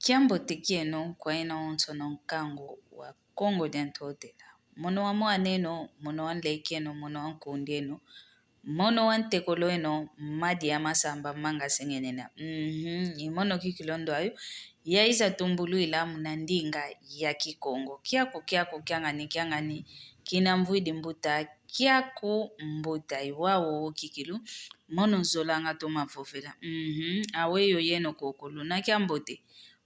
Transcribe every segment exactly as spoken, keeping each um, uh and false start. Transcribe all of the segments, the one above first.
Kiambote kieno kwa yeno onsono nkangu wa Kongo dia Ntotela. Mono wa mwaneno, mono wa nlekeno, mono wa nkundeno, mono wa ntekolweno, madia masamba manga sengenena. Mhm, i mono kikilu ndwayo, yaiza tumbulwila muna ndinga ya Kikongo. Kiaku, kiaku, kiangani, kiangani, kina mvwidi mbuta, kiaku mbuta, i wau kikilu, mono nzolanga toma vovela. Mhm, aweyi yeno koko, luna kiambote.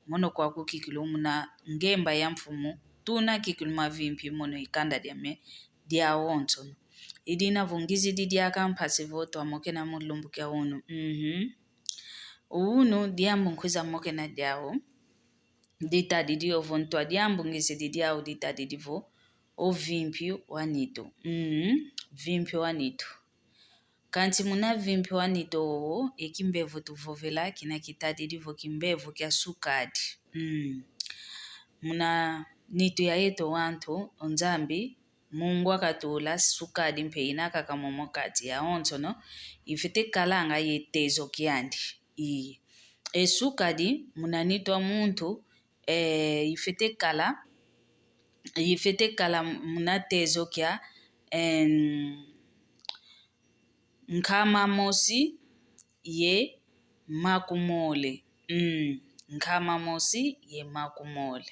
Mono kwaku kikilu muna ngemba ya mfumu, tuna kikilu mavimpi mono i kanda diame dia onsono. I dina vo ngizidi diaka mpasi vo twamokena mu lumbu kia unu. Mhm. Unu diambu nkwiza mokena diau, ditadidi ovo ntwa diambu ngizidi diau ditadidi vo, o vimpi wa nitu. Mhm. Vimpi wa nitu. Kansi muna vimpi wa nitu owo, e kimbevo tuvovela kina kitadidi vo kimbevo kia sukadi. Mm. Muna nitu ya yeto wantu, o Nzambi, Mungu akatula sukadi mpe ina kaka momo kati ya onsono, ifwete kalanga ye tezo kiandi. I, e sukadi, muna nitu a muntu, eh, ifwete kala, ifwete kala muna tezo kia, em, nkama mosi ye makumole. Mm, nkama mosi ye makumole.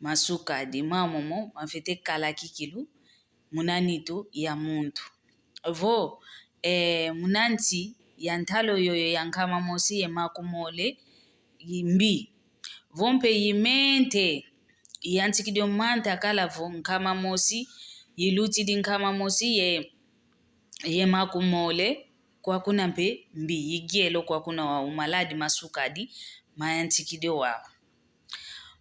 Masukadi, mamo momo mafwete kala kikilu muna nitu ya muntu. Vo, eh, muna nsi ya ntalo yoyo ya nkama mosi ye makumole, i mbi. Vo mpe i mente, yantikidi o manta kala vo nkama mosi, ilutidi nkama mosi ye, ye makumole, kwakuna mpe mbi, i gielo kwakuna wau maladi masukadi, mayantikidi wau.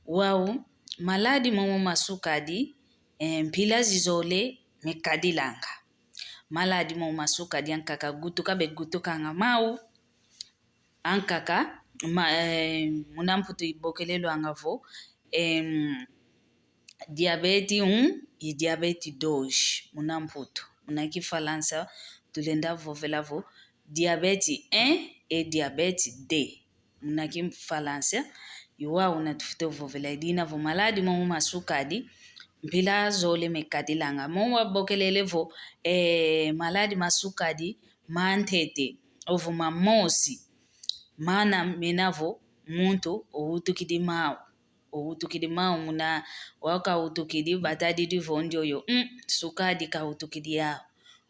Wau, maladi momo masukadi, eh, mpila zizole mekadilanga. Maladi momo masukadi ankaka gutuka begutukanga mau. Ankaka, ma, eh, muna Mputu ibokelelwanga vo, em, diabete um e diabete dois, muna Mputu. Muna Kifalansa, tulenda vovela vo, diabete un e diabete deux. Muna Kifalansa, i wau una tufwete vovela. I dina vo maladi momo masukadi, mpila zole mekadilanga. Momo wabokelele vo, eh, maladi masukadi, mantete, ovo mamosi, mana mena vo muntu owutukidi mau. Owutukidi mau muna, waka wutukidi, batadidi vo ndioyo, mm, sukadi kawutukidi yau.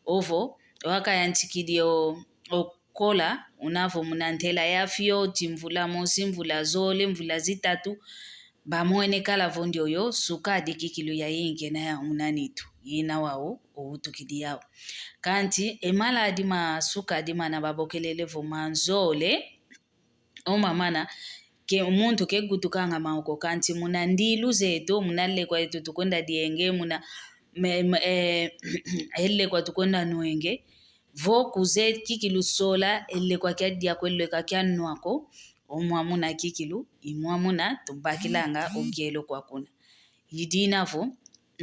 Ovo, waka yantikidi o, o kola, una vo muna ntela ya fioti, mvula mosi, mvula zole, mvula zitatu, bamwene kala vo ndioyo, sukadi kikilu yayingi kena yau muna nitu, yina wau, owutukidi yau. Kansi, e maladi masukadi mana babokelele vo manzole, o mamana, ke, muntu kegutukanga mau ko, kansi muna ndilu zeto, muna lekwa yeto tukwenda dienge, muna, me, me, eh, e lekwa tukwenda nwenge, vo kuzeye kikilu sola e lekwa kia dia ko, e lekwa kia nwa ko, o mwamuna kikilu, i mwamuna tubakilanga o gielo kwakuna. I dina vo,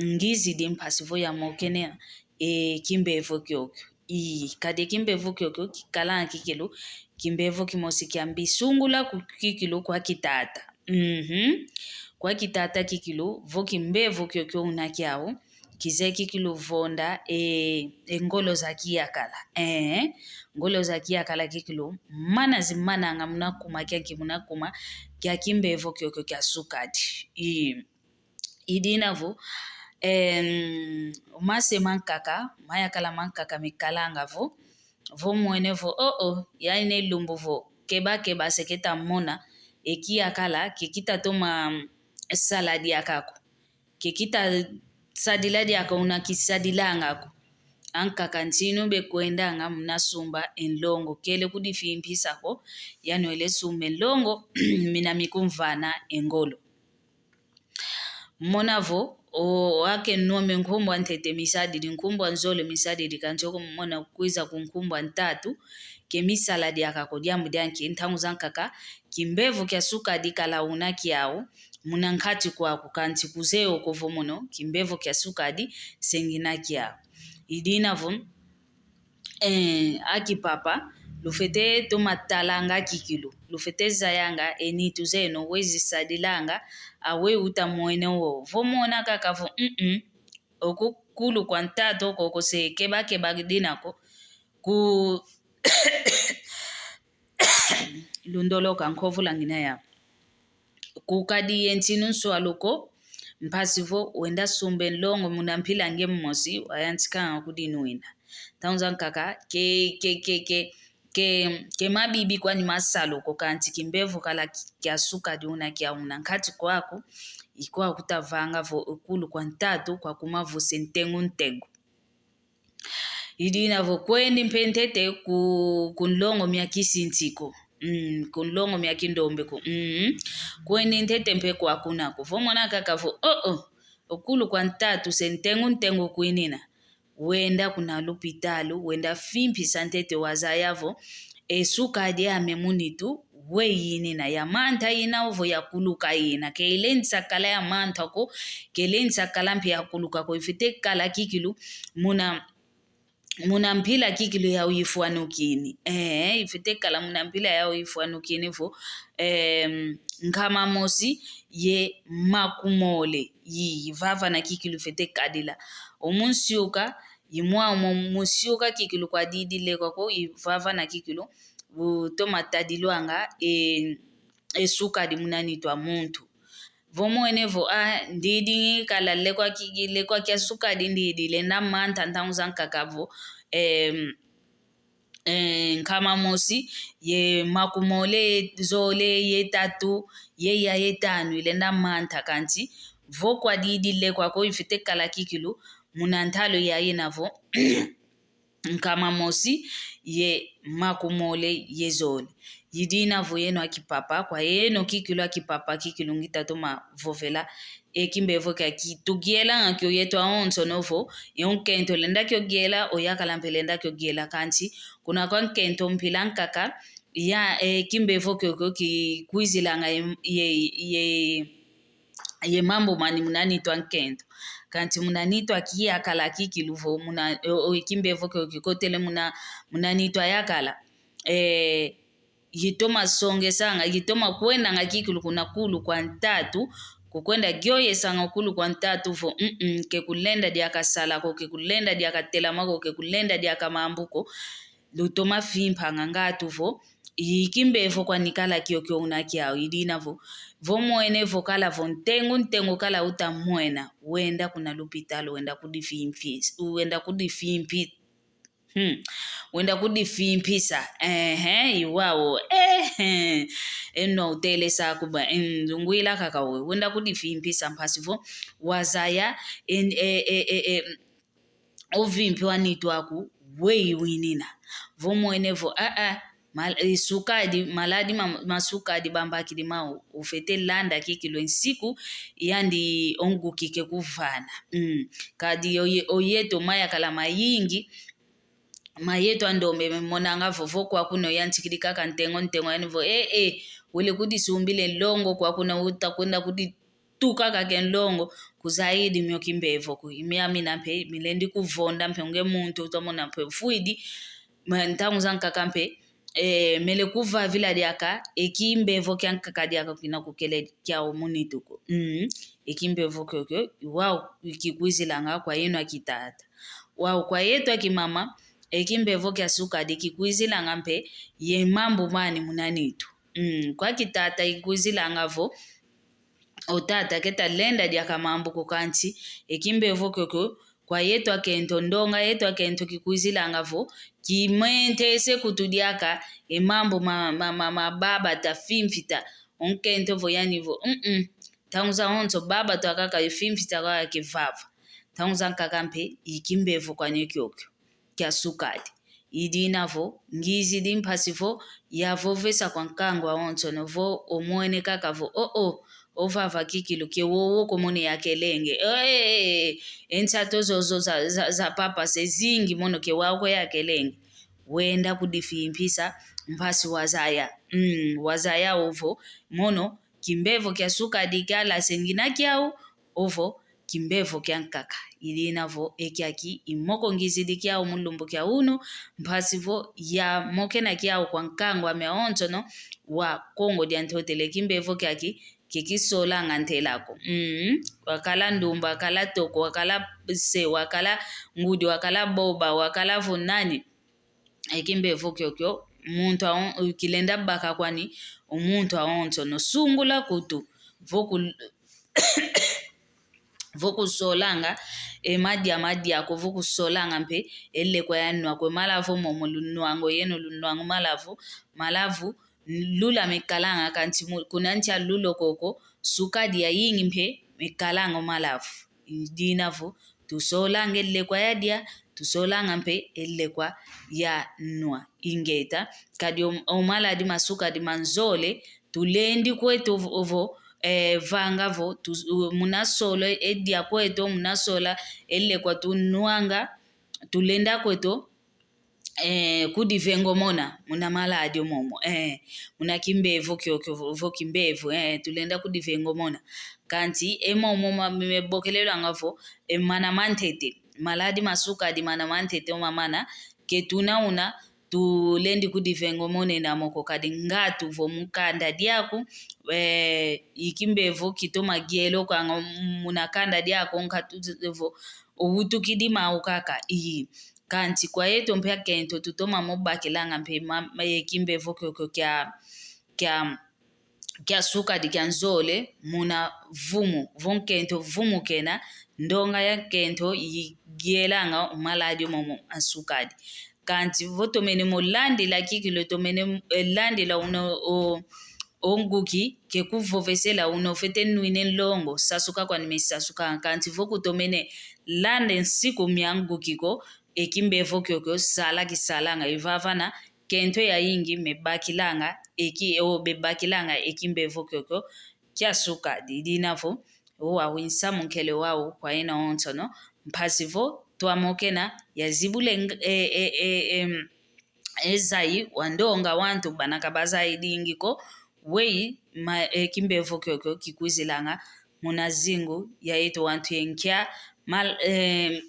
ngizidi mpasi vo yamokena, e, kimbevo kiokio. Ii, kadi e kimbevo kiokio kikalanga kikilu kimbevo kimosi kia mbi. Sungula ku, kikilu kwa kitata. Mhm. Kwa kitata kikilu, vo kimbevo kiokio una kiau, kizeye kikilu vonda, e, e ngolo za kiyakala. Eh, ngolo za kiyakala kikilu, mana zimananga muna kuma kia nki, muna kuma kia kimbevo kiokio kia sukadi. Ii. I dina vo, em, mase mankaka, mayakala mankaka mikalanga vo, vo mwene vo, oh, oh, ya ine lumbu vo, keba, keba, se keta mona, e kiyakala, ke kita toma, mm, sala diaka ko. Ke kita sadila diaka una kisadilanga ko. Ankaka ntinu bekwendanga muna sumba e nlongo, kele kudifimpisa ko, ya nwele sumba e nlongo, mina mikumvana e ngolo. Mona vo, o, ake nome nkumbu a ntete misadidi, nkumbu a nzole misadidi, kansi oko mona kwiza ku nkumbu a ntatu, ke misala diaka ko. Diambu dia nki? Ntangu zankaka, kimbevo kia sukadi kala una kiau, muna nkati kwaku, kansi kuzeye oko vo mono, kimbevo kia sukadi, se ngina kiau. I dina vo, eh, aki papa, lufwete toma talanga kikilu, lufwete zayanga e nitu zeno we zisadilanga, awe uta mwene wo. Vo mona kaka vo, mm, oku kulu kwa ntatu koko se kebakeba dina ko, ku lundoloka nkovu la ngina ya. Kukadi ye ntinu nswalu ko, mpasi vo wenda sumba e nlongo muna mpila nge mosi, wayantikanga kudinwina. Ntangu zankaka, ke, ke, ke, ke, ke, ke mabibi kwani masalu ko, kanti kimbevo kala ki-, kia sukadi una kiau muna nkati kwaku, i kwaku tavanga vo e kulu kwa ntatu kwa kuma vo se ntengu ntengu. I dina vo kwendi mpe ntete ku, ku nlongo mia kisinti ko. Mm, ku nlongo mia kindombe ko. Mm. Kwendi ntete mpe kwa kuna ko. Vo mona kaka vo, oh, oh, o kulu kwa ntatu se ntengu ntengu kwinina. Wenda kuna lupitalu, wenda fimpisa ntete wazaya vo e sukadi ame mu nitu, we yinina, ya manta ina ovo ya kuluka ina. Ke ilendi sa kala ya manta ko, ke ilendi sa kala mpe ya kuluka ko, ifwete kala kikilu muna, muna mpila kikilu yau ifwanukini. Eh, ifwete kala muna mpila yau ifwanukini vo, em, nkama mosi ye makumole, yi, ivavana kikilu ifwete kadila. Omu nsiuka, i mwau mo mu nsiuka kikilu kwa didile kwako, ivavana kikilu, utoma tadilwanga, e, e sukadi muna nitu a muntu. Vo mwene vo, ah, ndidi kala lekwa ki-, lekwa kia sukadi ndidi lenda manta ntangu zankaka vo, em, eh, nkama mosi, ye makumole, ye zole, ye tatu, ye ya, ye tanu, ilenda manta kanti, vo kwa didile kwako ifwete kala kikilu, muna ntalu ya ina vo, nkama mosi ye makumole ye zole. I dina vo yeno a kipapa, kwa yeno kikilu a kipapa, kikilu ngita toma vovela. E kimbevo kia ki-, tukielanga kio yeto awonsono vo, ye nkento lenda kio kiela, oyakala mpe lenda kio kiela kanti. Kuna kwa nkento mpila nkaka, ya, e kimbevo kiokio kikwizilanga ye, ye, ye, ye mambu mani muna nitu a nkento. Kanti muna nitu a kiyakala kikilu vo muna, o, o, kimbevo kio kikotele muna, muna nitu a yakala. E, yitoma songesanga, yitoma kwendanga kikilu kuna kulu kwa ntatu, kukwenda gioyesanga kulu kwa ntatu vo, mm, mm, ke kulenda diaka sala ko, ke kulenda diaka telama ko, ke kulenda diaka mambu ko, lutoma fimpanga ngatu vo, i kimbevo kwani kala kiokio una kiau, i dina vo, vo mwene vo kala vo ntengu, ntengu kala uta mwena, wenda kuna lupitalu, wenda kudifimpis-, wenda kudifimpi-, hmm, wenda kudifimpisa, ehe, i wau, ehe, eno utele sa kuba, mm, ngwila kaka we, wenda kudifimpisa mpasi vo, wazaya, en-, e, e, e, e, ovimpi wa nitu aku, weyi winina. Vo mwene vo, ah, ah, mal-, e, sukadi, maladi ma, ma sukadi bambakidi mau, ufwete landa kikilu e nsiku, yandi onguki ke kuvana. Mm. Kadi oye-, oyeto mayakala mayingi, mayeto a ndombe memonanga vo, vo kwa kuna oyantikidi kaka ntengo, ntengo, yani vo, eh, eh, wele kudisumbila e nlongo, kwa kuna uta kwenda kudi tuka kaka e nlongo, kuzayidi mio kimbevo ko. I miami na mpe, milendi kuvonda mpe nge muntu, utamona mpe mfwidi, ma ntangu zankaka mpe, e, mele kuvavila diaka, e kimbevo kiankaka diaka kina kukele kiau mu nitu ko. Mm, e kimbevo kiokio, wau kikwizilanga kwa yeno a kitata. Wau kwa yeto a kimama, e kimbevo kia sukadi kikwizilanga mpe, ye mambu mani muna nitu. Mm, kwa kitata ikwizilanga vo, o tata keta lenda diaka mambu ko kanti, e kimbevo kiokio, kwa yeto a kento, ndonga yeto a kento kikwizilanga vo, kimentese kutu diaka, e mambu ma, ma, ma, ma baba ta fimfita, o nkento vo yani vo, mm, mm. Ntangu zawonso baba twakaka e fimfita kwa kivava. Ntangu zankaka mpe, i kimbevo kwani kiokio kia sukadi. I dina vo, ngizidi mpasi vo, yavovesa kwa nkangu awonsono vo, omwene kaka vo, oh, oh, ovava kikilu ke wowo ko mono yakelenge. Eh, eh, eh, eh, e nsato zozo za, za, za papa se zingi mono ke wau ko yakelenge. Wenda kudifimpisa, mpasi wazaya. Mm, wazaya ovo, mono, kimbevo kia sukadi kiala se ngina kiau, ovo, kimbevo kiankaka. I dina vo e kiaki i moko ngizidi kiau mu lumbu kia unu, mpasi vo yamokena kiau kwa nkangu ame onsono wa Kongo dia Ntotele. Kimbevo kiaki ke kisolanga ntela ko. Mm. Wakala ndumba, wakala toko, wakala se, wakala ngudi, wakala boba, wakala vo nani. E kimbevo kiokio, muntu aon-, kilenda baka kwani o muntu aonsono. Sungula kutu, vo ku-, vo kusolanga e madia madiako, vo kusolanga mpe e lekwa ya nwa ko. Malavu momo lunwango yeno, lunwango malavu, malavu lula mekalanga, kanti mu-, kuna ntia lulo koko, sukadi yayingi mpe mekalanga o malavu. I dina vo tusolanga e lekwa ya dia, tusolanga mpe e lekwa ya nwa. Ingeta, kadi o, o maladi ma sukadi ma nzole, tulendi kweto vo, vo, eh, vanga vo, tu, muna solo e dia kweto, muna sola e lekwa tunwanga, tulenda kweto, eh, kudivengomona muna maladi omomo, eh, muna kimbevo kiokio vo, vo kimbevo, eh, tulenda kudivengomona. Kanti e momo ma, mebokelelwanga vo, e mana mantete, maladi ma sukadi mana mantete o mamana, ke tuna una, tulendi kudivengomonena mo ko. Kadi ngatu vo mu kanda diaku, eh, i kimbevo kitoma gielo kwanga muna kanda diaku, nkatu vo owutukidi mau kaka, ii. Kanti kwa yeto mpe akento tutoma mo bakilanga mpe ma, ma, e kimbevo kiokio kia, kia, kia sukadi kia nzole muna vumu. Vo nkento vumu kena, ndonga ya nkento yigielanga o maladi omomo a sukadi. Kanti vo tomene mo landila kikilu, tomene, eh, landila una o, o nguki ke kuvovesela una ofete nwine nlongo, sasuka kwani mesasuka. Kanti vo kutomene lande nsiku mia nguki ko, e kimbevo kiokio sala kisalanga. I vavana, kento yayingi mebakilanga, e ki, o bebakilanga e kimbevo kiokio kia sukadi. I dina vo, o wau i nsamu nkele wau kwa yeno onsono, mpasi vo twamokena yazibule ng-, e, e, e, em, e zayi wa ndonga wantu bana ka bazayidingi ko, weyi ma, e kimbevo kiokio kikwizilanga muna zingu ya yeto wantu ye nkia mal-, eh,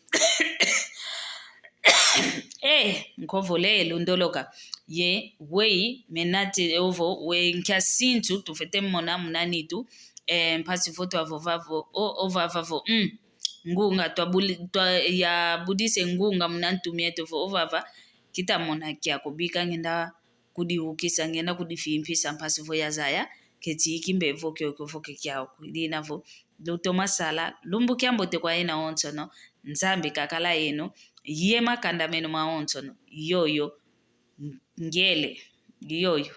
eh, nkovo le lundoloka. Ye weyi menati ovo we nkia sintu tufete mona muna nitu, eh, mpasi vo twavova vo, o, ovava vo, mm, ngunga, twabuli-, twa-, yabudise ngunga muna ntu mieto vo ovava, kita mona kiako bika ngenda kudiukisa, ngenda kudifimpisa mpasi vo yazaya keti i kimbevo kiokio vo ke kiau. I dina vo lutoma sala lumbu kiambote kwa yeno onsono, Nzambi kakala yeno, ye makanda meno maonsono, yoyo, ngele, yoyo.